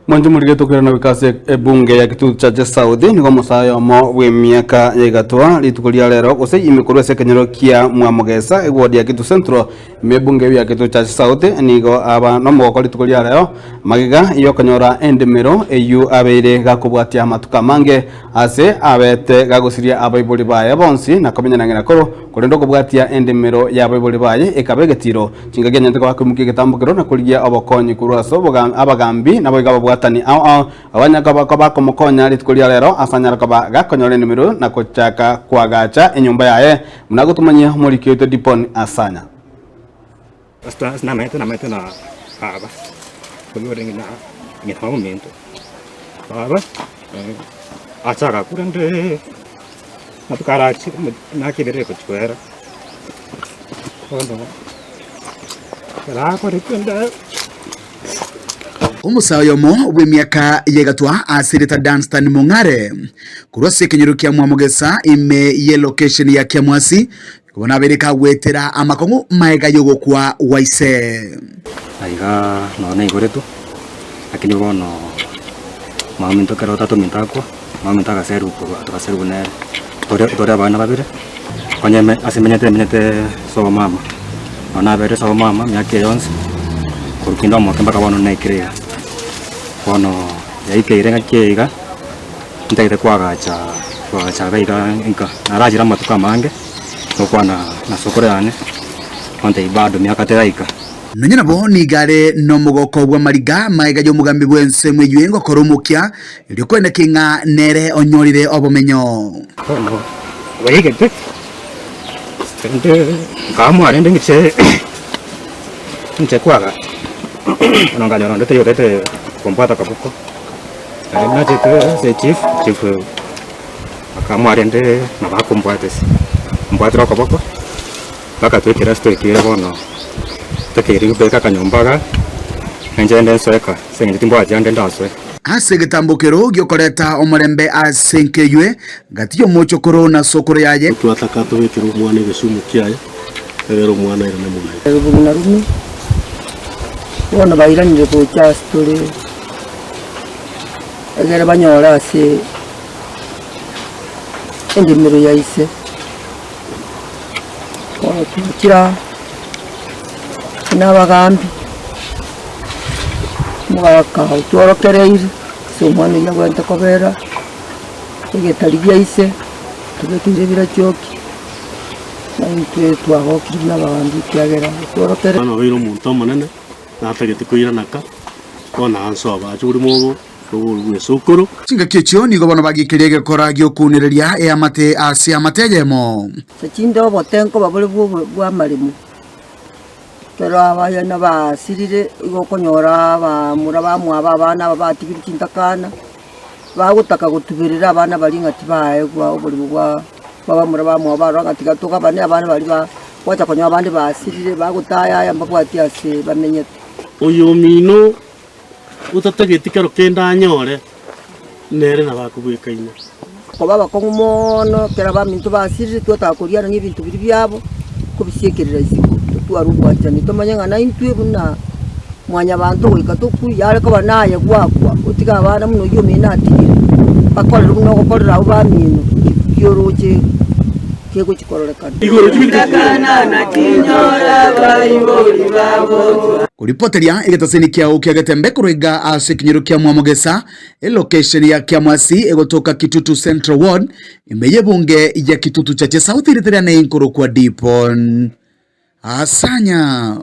Mwanche morige tokoirana goika ase ebunge ya Kitutu Chache South, nigo omosae oyomo bw'emiaka ya igatwa rituko ria rero gose ime korwa ase ekenyoro kia Mwamogesa eward ya Kitutu Central ime ebunge eyio ya Kitutu Chache South nigo aba nomogoko rituko ria rero magega yokonyora endemero eyio abeire gakobwatia amatuko amange ase abete gagosiria abaibori baye bonsi na komenya na ng'ina koro korende okobwatia endemero y'abaibori baye ekaba egetiro Chingaki anyarete koba akoimokia egetambokero na korigia obokonyi korwa ase abagambi, naboigo ababwatani ao ao abanyare koba bakomokonya rituko ria rero, ase anyare koba gakonyora endemero na gochaka koagacha enyomba yaye, buna agotomanyia omoriki oito Dipon Asanya. Ase namaete namaete na baba, oyio orenge na ng'ina ominto, baba acha agakura rende amatuko arachire nakeberire gochwera. Omosae oyomo bw'emiaka y'egatwa ase erieta Dunstan Mong'are korwa ase ekenyoro kia Mwamogesa ime y'elocation ya Kiamwasi nigo nabeire kagwetera amakong'u maega y'ogokwa gwa ise. Aiga nonye naiboretwe, lakini bono mama ominto ekero tata ominto akwa, mama ominto agaserwa korwa togaserwa nere, tore tore abana babere, onye ime ase menyete menyete sobo mama, nonye nabeire sobo mama emiaka eye yonsi, korwa kinde omoke mpaka bono naikire iga. Bono yaikeire ng'aki eye iga, ntagete koagacha koagacha iga iga nka, narachire amatuko amange, gokwana na sokoro yane, ontebia bado miaka teraika. Nonya nabo nigo are nomogoko bw'amariga magega y'omogambi bw'ensemo eyio engokora omokia, erio koeneki ng'a nere onyorire obomenyo. Bono baigete, rende nkaamua rende ng'iche ng'iche kwagacha, bono nkanyora onde taiyo otaete kombwata akaboko, naende nachete ase echief, chief akaamua rende nabo akombwata ase, ombwatire okoboko. Mpaka toikere ase toikire bono, tokeire gobeka akanyomba iga, ninche ende nsoe ka, ase eng'encho timbwati ande ndasoe. Ase egetambokero gi'okoreta omorembe ase enka eywe, gati y'omochokoro na sokoro yaye. Twataka tobekere omwana egesumu kiaye, egere omwana airane mwaye. Rubeni na Rumi bono bairanire gocha ase tore, egere banyore ase endemero ya ise. Bono twachire buna abagambi, omogaka otworokereire ase omwana oyio abwenerete kobera, egetari gia ise, tobekeire ebirachoki, na intwe twagokire buna abagambi ekiagera otworokereire. Bono obeire omonto omonene, natagete koirana ka, bono ansoa bache orimo obo. Bw'esukuru. Chingaki echio nigo bono bagikeria egekora gi'okounereria eamate ase amate eyemo. Ase chinde obote nkoba bore bw'amaremo, ekero abayana basirire igo okonyora abamura bamwabo abana aba batigire chintakana, bagotaka gotuberera abana baria ng'a tibaegwa oboremo bwa bw'abamura bamwabo barora ng'a tiga togabane abana baria ba gwacha konyora abande basirire bagotayaya mbabwati ase bamenyete. Oyomino otatageti kero kende anyore, nere nabo akobwekaine. Koba abakong'u mono, ekero abaminto basirire twataka korianania ebinto biria biabo, kobisiekerera isiko, totware obwanchani, tomanye ng'a naintwe buna mwanyabanto goika tokwe, yare koba naye gwakwa, otige abana buna oyio omino atigire, bakorere buna ogokorera abwo bamino, ki oroche kegochi kororekana. Koripoteria egetaseni kiao kia Getembe korwa iga ase ekenyoro kia Mwamogesa, elocation ya Kiamwasi egotoka Kitutu Central Ward, ime y'ebunge ya Kitutu Chache South ritere ane inkorokwa Dipon Asanya.